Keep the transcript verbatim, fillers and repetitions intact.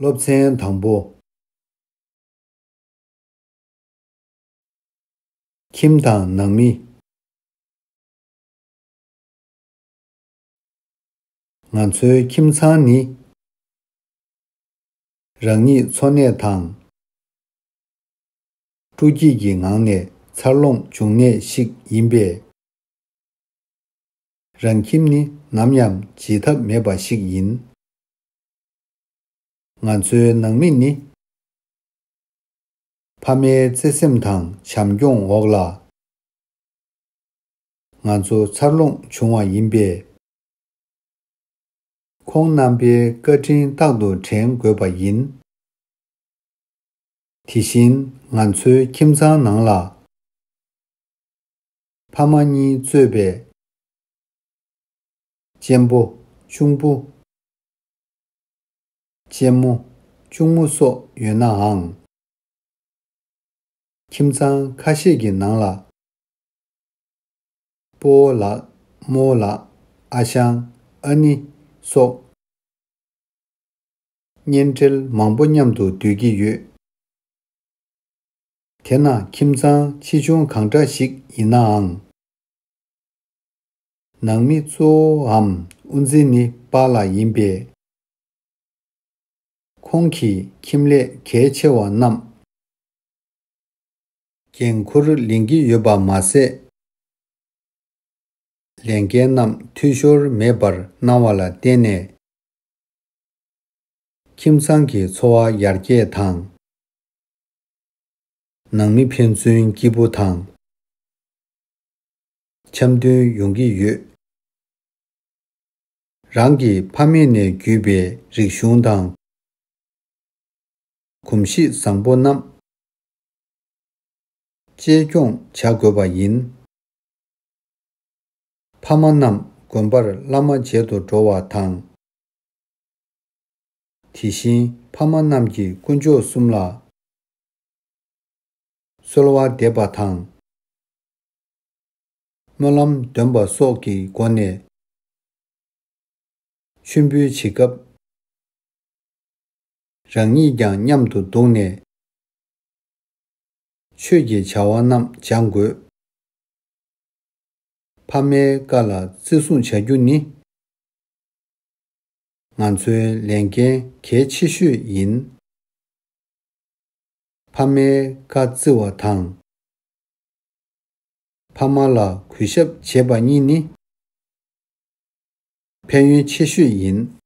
སློབ་ཚན་དང་པོ། ཁྱིམ་དང་ནང་མི། ང་ཚོའི་ཁྱིམ་ཚང་ནི། རང་ཉིད་འཚོ་གནས་དང་། སྤྲོ་སྐྱིད་ཀྱི་ངང་ནས་འཚར་ལོངས་འབྱུང་གནས་ཤིག་ཡིན་པས། རང་ཁྱིམ་ནི་ནམ་ཡང་བརྗེད་ཐབས་མེད་པ་ཞིག་ཡིན། ང་ཚོའི་ནང་མི་ནི། ཕ་མའི་བརྩེ་སེམས་དང་བྱམས་སྐྱོང་འོག་ལ། ང་ཚོ་འཚར་ལོངས་བྱུང་བ་ཡིན་པས། ཁོང་རྣམ་པའི་བཀའ་དྲིན་རྟག་ཏུ་དྲན་དགོས་པ་ཡིན། དེ་བཞིན་ང་ཚོའི་ཁྱིམ་ཚང་ནང་ལ། ཕ་མ་གཉིས་གཙོས་པའི། གཅེན་པོ། གཅུང་པོ། གཅེན་མོ། གཅུང་མོ་སོགས་ཡོད་ནའང་། ཁྱིམ་ཚང་ཁ་ཤས་ཀྱི་ནང་ལ། སྤོ་བོ་ལགས། རྨོ་བོ་ལགས། ཨ་ཞང་། ཨ་ནེ་སོགས། གཉེན་འབྲེལ་མང་པོ་མཉམ་དུ་སྡོད་ཀྱི་ཡོད། དེ་ན་ཁྱིམ་ཚང་ཆེ་ཆུང་གང་འདྲ་ཞིག་ཡིན་ནའང་། ནང་མི་གཙོ་བོའམ་དབུ་འཛིན་ནི་པཱ་ལགས་ཡིན་པས། ཁོང་གིས་ཁྱིམ་ལས་གལ་ཆེ་བ་རྣམས། འགན་འཁུར་ལེན་གྱི་ཡོད་པ་མ་ཟད། ལས་འགན་རྣམས་འཐུས་ཤོར་མེད་པར་གནང་བ་ལ་བརྟེན་ནས། ཁྱིམ་ཚང་གི་འཚོ་བ་ཡར་རྒྱས་དང་། ནང་མི་ཕན་ཚུན་སྐྱིད་པོ་དང་། འཆམ་མཐུན་ཡོང་གི་ཡོད། རང་གི་ཕ་མེས་ནས་བརྒྱུད་པའི་རིག་གཞུང་དང་། གོམས་གཤིས་བཟང་པོ་རྣམས། གཅེས་སྐྱོང་བྱ་དགོས་པ་ཡིན། ཕ་མ་རྣམས་དགོན་པར་བླ་མ་མཇལ་དུ་འགྲོ་བ་དང་། དེ་བཞིན་ཕ་མ་རྣམས་ཀྱིས་དཀོན་མཆོག་གསུམ་ལ་གསོལ་བ་འདེབས་པ་དང་། སྨོན་ལམ་འདོན་པ་སོགས་ཀྱི་སྒོ་ནས། མཆོད་འབུལ་བྱེད་སྐབས། རང་ཉིད་ཀྱང་མཉམ་དུ་འདུག་ནས། ཆོས་ཀྱི་བྱ་བ་རྣམས་སྦྱང་དགོས། ཕ་མའི་བཀའ་ལ་བརྩི་སྲུང་བྱ་རྒྱུ་ནི། ང་ཚོའི་ལས་འགན་གལ་ཆེ་ཤོས་ཡིན། ཕ་མའི་བཀའ་བརྩི་བ་དང་། ཕ་མ་ལ་གུས་ཞབས་བྱེད་པ་གཉིས་ནི། ཕན་ཡོན་ཆེ་ཤོས་ཡིན།